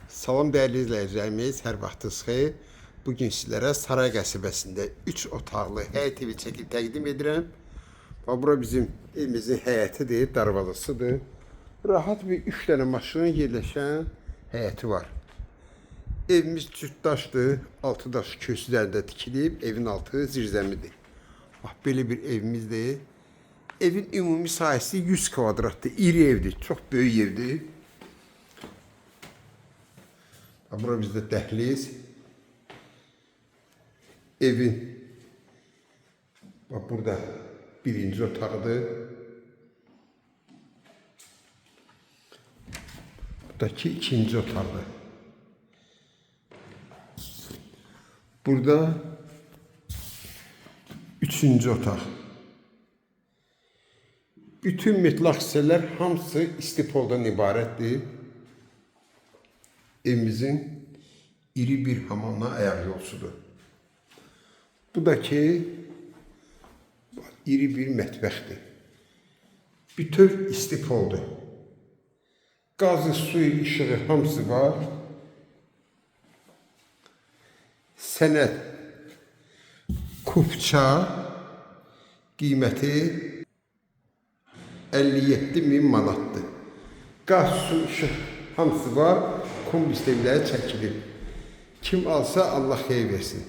Salam dəyərli izləyicilərimiz, hər vaxtınız xeyir. Bu gün sizlərə Saray qəsəbəsində 3 otaqlı həyət evi çəkib təqdim edirəm. Bax bura bizim evimizin həyətidir, darvazasıdır. Rahat bir 3 dənə maşının yerləşən həyəti var. Evimiz cütdaşdır, altı daş kürsü üzərində tikilib, evin altı zirzəmidir. Bax belə bir evimizdir. Evin ümumi sahəsi 100 kvadratdır. İri evdir, çox böyük evdir. Bax, bura bizdə dəhliz. Evin bax burada birinci otaqdır. Buradakı ikinci otaqdır. Burada üçüncü otaq. Bütün metlaq hissələr hamısı istipoldan ibarətdir. Evimizin iri bir hamamla ayaq yolsudur. Bu da ki iri bir mətbəxdir. Bütöv istipoldur. Qazı, suyu, işığı hamısı var. Sənəd kupça qiyməti 57 min manatdır. Qaz, su, işıq hamısı var. Kombi sistemləri çəkilib. Kim alsa Allah xeyir versin.